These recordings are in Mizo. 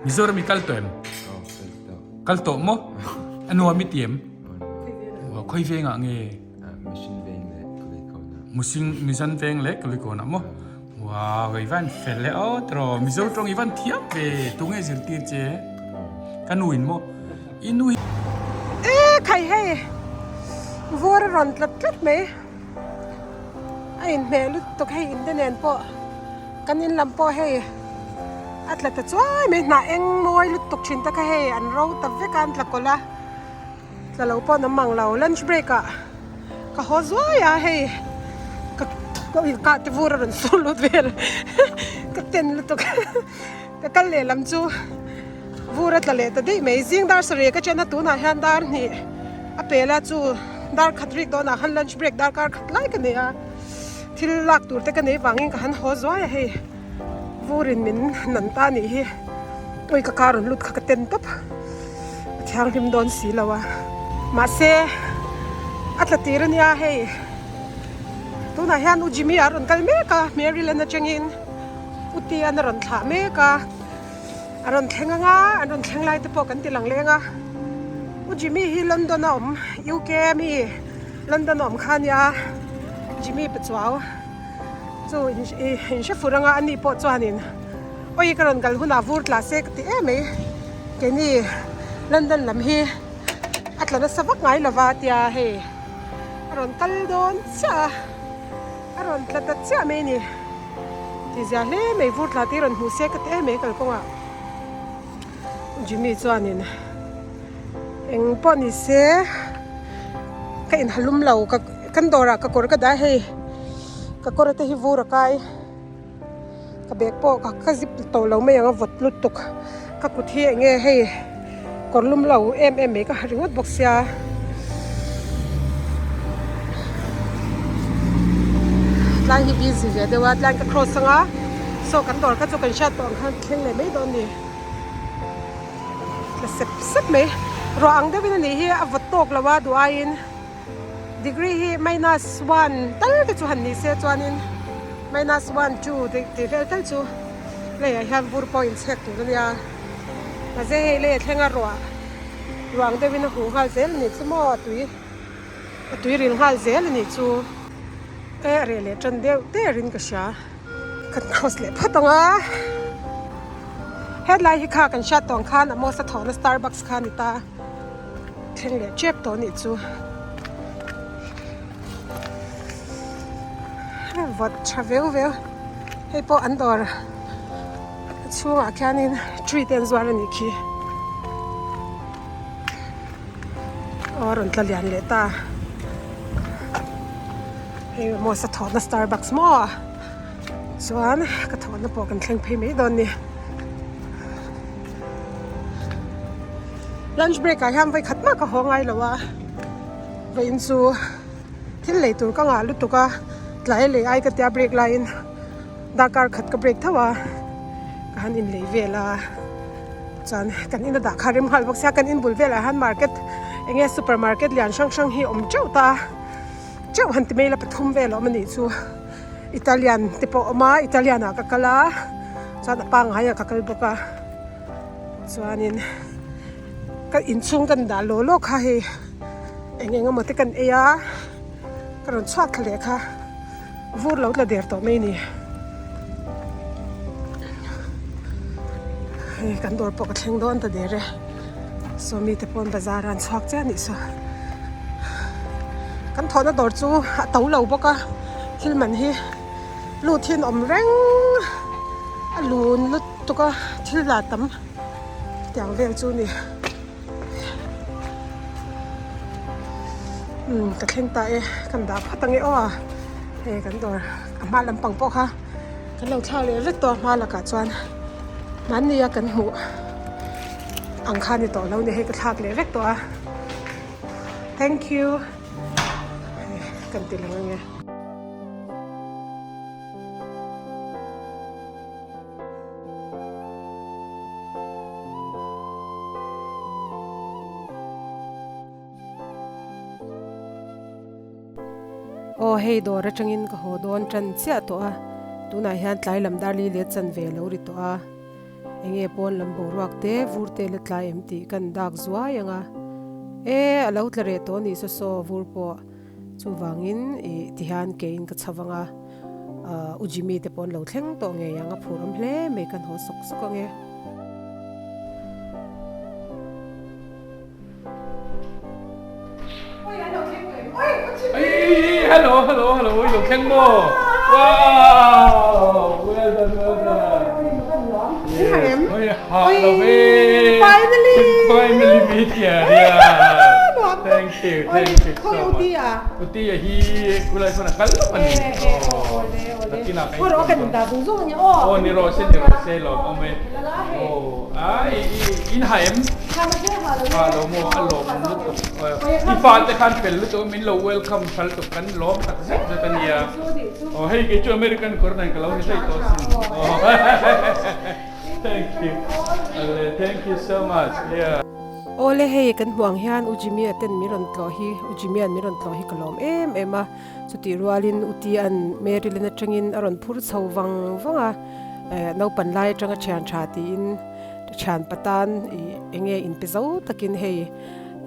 Mizoram i kal tawh em? Kal tawh maw? A nuam i ti em? Khawi vengah nge? Musing Mission veng leh Kulikawnah maw? Wow, i van fel e aw tiraw. Mizo tawng i van thiam ve. Tunge zirtir che? Ka nu in maw? I nu hi. E khai hei vur a rawn tlat tlat mai. A inhmeh lutuk hei inte nen pawh kan in lam pawh hei a tla ta chuai mai hnah eng mawi lutuk thin te kha hei an ro ta vek a an tla kawlh a tla lo pawh an awm ang lo lunch break ah ka haw zuai a hei ka ka inkah te vur a rawn sur lut vel ka ten lutuk ka kal leh lam chu vur a tla leh ta daih mai zing dar sarih ka chen a tunah hian dar hnih a pel a chu dar khat rik dawnah khan lunch break dar kar khat lai ka nei a thil lak tur te ka nei vangin ka han haw zuai a hei vurin min nan ta anih hi awi ka car rawn lut kha ka ten tawp a thianghlim dawn si lo a mahse a tla tir ania hei tunah hian u Jimmy a rawn kal mek a Maryland atangin. U Tian a rawn thlah mek a, a rawn thleng anga an rawn thleng lai te pawh kan ti lang leng a. U Jimmy hi London a awm UK ami London a awm kha ania Jimmy Pachuau chu in hre fur anga ani pawh chuanin awi ka rawn kal hunah vur tla se ka ti em mai keini London lam hi a tla nasa vak ngai lova tia hei a rawn kal dawn chiah a. A rawn tla ta chiah mai a ni. Tihzia hle mai vur tla te rawn hmuh se ka ti em mai kalkawngah Jimmy chuanin eng pawh ni se ka inhalum lo ka kan dawrah ka kawr ka dah hei ka kawr te hi vur a kai ka bag pawh ka ka zip tawh lo mai ang a vawt lutuk ka kut hi eng nge hei kawr lum lo em em mai ka ha ringawt bawk sia. Tlai hi busy ve deuh a tlai ka cross anga saw kan dawr kha chu kan hriat tawh ang khan thleng leh mai dawn a ni tla sep sep mai ruah ang deuhin a nih hi a vawt tawk lo a duh aiin. Degree hi minus one tal te chu han ni se chuanin minus one two tih vel tal chu leiah hian vur pawh inchhek tur a nia. Mahse hei lei a thleng a ruah ruang deuhin a huh nghal zel a nih chu maw a tui a tui ril nghal zel a nih chu e a reh leh tan deuh derin ka hria. Kan cross leh phawt ang a hetlai hi kha kan hriat tawh ang khan Amos a thawhna Starbucks kha a ni ta. Thleng leh tep tawh anih chu vawt tha veu veu hei pawh an dawr chhungah khianin tree te an zuar anih khi aw a rawn tla lian leh ta hei maw sa thawhna starbucks maw chuan ka thawhna pawh kan thleng phei mai dawn a ni. Lunch break ah hian vawikhat mah ka haw ngai lo a vawiin chu thil lei tur ka ngah lutuk a tlai lei ai ka tia break laiin darkar khat ka break tho a ka han inlei vel a chuan kan in a dah kha rem nghal bawk sia kan in bul velah hian market eng nge super market lian hrang hrang hi a awm teuh ta a teuh han ti mai ila pathum vel a awm a nih chu Italian te pawh a awm a Italian ah ka kal a chuan a pangngai ah ka kal bawk a. Chuanin ka inchhung kan dah law law kha hei eng eng emaw te kan ei a ka rawn chhuak thla leh kha vur lo tla der tawh mai a ni hei kan dawr pawh ka thleng dawn ta der e saw mite pawn bazar a an chhuak chiah a nih saw kan thawhna dawr chu a to lo bawk a thil man hi lut hi an awm reng a lun lut. Tuk a thil la tam tiang vel chu ni umm ka thleng ta e kan dah phawt ange aw a hei kan dawr a hma lampang pawh kha kan lo thlak leh vek tawh a hma lakah chuan mahni a kan hmuh ang kha ni tawh lo ni hei ka thlak leh vek tawh a thank you kan ti lang ange. Aw hei dawr atangin ka haw dawn tan chiah tawh a tunah hian tlai lam dar li leh chanve a lo ri tawh a. Enge pawn lam boruak te vur te la tlai em tih kan dak zuai ang a. E a lo tla reh tawh a nih saw saw vur pawh chuvangin ih tihian keiin ka chho vang a. U Jimmy te pawh an lo thleng tawh ngei ang a phur awm hle mai kan haw sawk sawk ang e. Hello hello hello i lo thleng maw wow well done well done Oi ha lo ve Finally finally meet here yeah thank you thank you so much Uti a hi kulai khona kal lo ani Aw kan da zung zung ani aw Aw ni rawh se ni rawh se lawm awm e Aw ai in ha em Ha lo maw a lawm awm lutuk I fa te khan fel lutuk min lo welcome tha lutuk kan lawm tak zet zet ania Aw hei kei chu American kawr nen ka lo ni hlei tawh sin Aw Thank you Thank you so much yeah. Awle hei kan hmuh ang hian U Jimmy a ten min rawn tlawh hi U Jimmy an min rawn tlawh hi ka lawm em em a chutih rualin U Ti an Maryland atangin a rawn phur chho vang vang a eh naupan lai atanga thian tha tiin thian patan ih enge inpe zo takin hei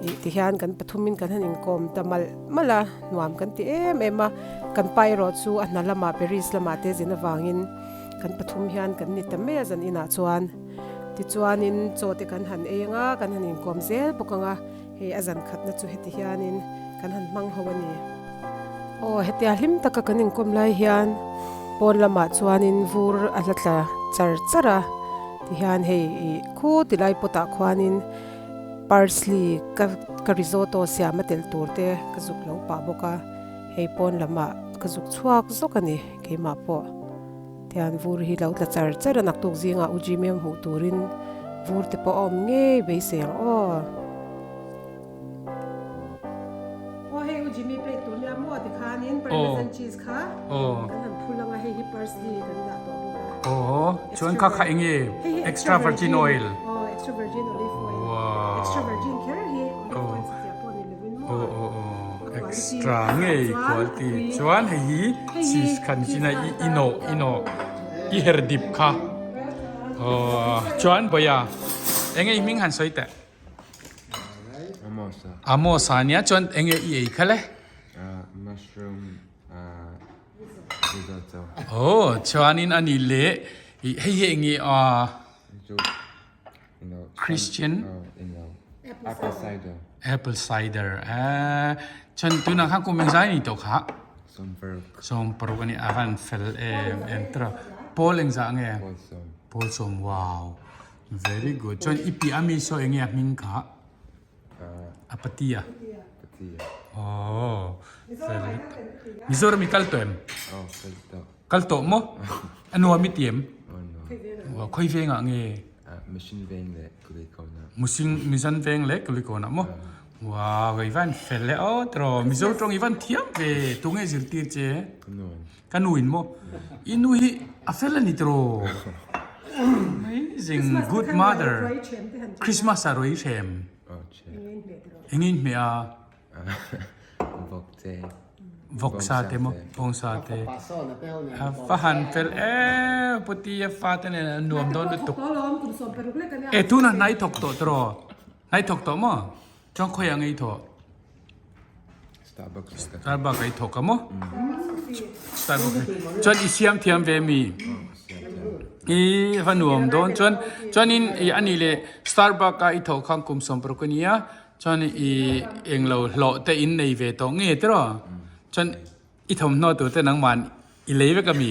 ih ti hian kan pathumin kan han inkawm ta malh malh a nuam kan ti em em a kan pa erawh chu a hna lamah Paris lamah te zin avangin kan pathum hian kan ni ta mai a zan inah chuan. Tichuanin chaw te kan han ei anga kan han inkawm zel bawk anga hei a zan khatna chu heti hianin kan han hmang ho a ni. Aw hetia hlim taka kan inkawm lai hian pawn lamah chuanin vur a hla tla char char a tihian hei ih khu tilai pawtah khuanin parsley ka ka risotto siam a telh tur te ka zuk lo pah bawk a hei pawn lamah ka zuk chhuak zawk a ni keimah pawh. Tian vur hi lo tla char char a naktuk zingah U Jimmy a hmuh turin vur te pawh a awm ngei beisei ang aw. Aw hei U Jimmy plate tur nia maw tikhanin parmesan cheese kha kan han phul anga hei hi parsley kan dah tawh bawk a. Aw chuan kha kha enge extra virgin oil. Aw extra virgin olive oil. Extra virgin kher hi olive oil satliah pawh ni lovin maw. Aw aw aw. Extra ngei quality chuan hei hi cheese kha ni chin a i inawh inawh i her dip kha aw chuan bawia enge i hming han sawi teh Amosa Amosa ania chuan enge i ei kha le Mushroom risotto aw chuanin ani leh hei hi enge a Christian Apple cider Apple cider eh chuan tunah khan kum engzai ni tawh kha sawm paruk ani a van fel em em tawh a pawl engzah nge pawl sawm wow very good chuan i piah ami saw enge a hming kha a patia oh fel Mizoram i kal tawh em Kal tawh maw? A nuam i ti em? Khawi vengah nge? Mission veng leh Kulikawnah. Musing Mission veng leh Kulikawnah maw? Wow, i van fel e aw tiraw. Mizo tawng i van thiam ve. Tunge zirtir che? Ka nu in. Ka nu in maw? I nu hi a fel a ni tiraw? Amazing, good mother. Christmas ah ruai hrem. Eng in hmeh a? Vawk che. Vawk sa te maw bawng sa te a va han fel em puti a fa te nen an nuam dawn lutuk e tunah hnai thawk tawh tawh hnai thawk tawh maw chuan khawiah ngei thawh Starbucks ei thawk a maw Starbucks chuan i siam thiam ve mi i va nuam dawn chuan chuanin i ani leh Starbucks a i thawh khan kum 60 a nia. Chuan i englo hlawh te in nei ve tawh nge tiraw? Chuan i thawmhnaw tur te nangman i lei vek ami?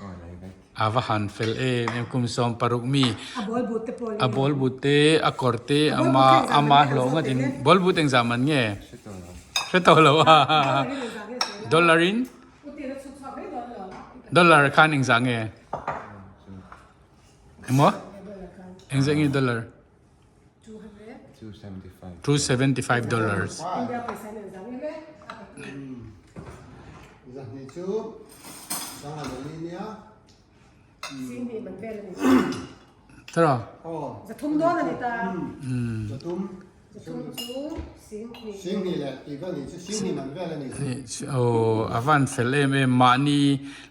Aw lei vek. A va han fel em em kum 16 mi. A ball but te pawh lei. A ball but te a kawr te ama ama hlawh ngat in ball but engzah man nge? Hre tawh lo. Hre tawh lo a. Dollar in? Dollar khan engzah nge? Emaw? Engzah nge dollar? 275 dollars. Tara. Aw a van fel em em mahni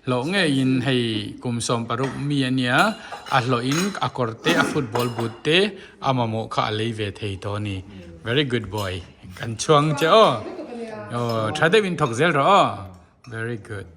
hlawh ngeiin hei kum 16 mi a nia a hlawhin a kawr te a football boot te a mamawh kha a lei ve thei tawh a ni very good boy kan chhuang che aw aw tha deuhin thawk zel rawh aw very good.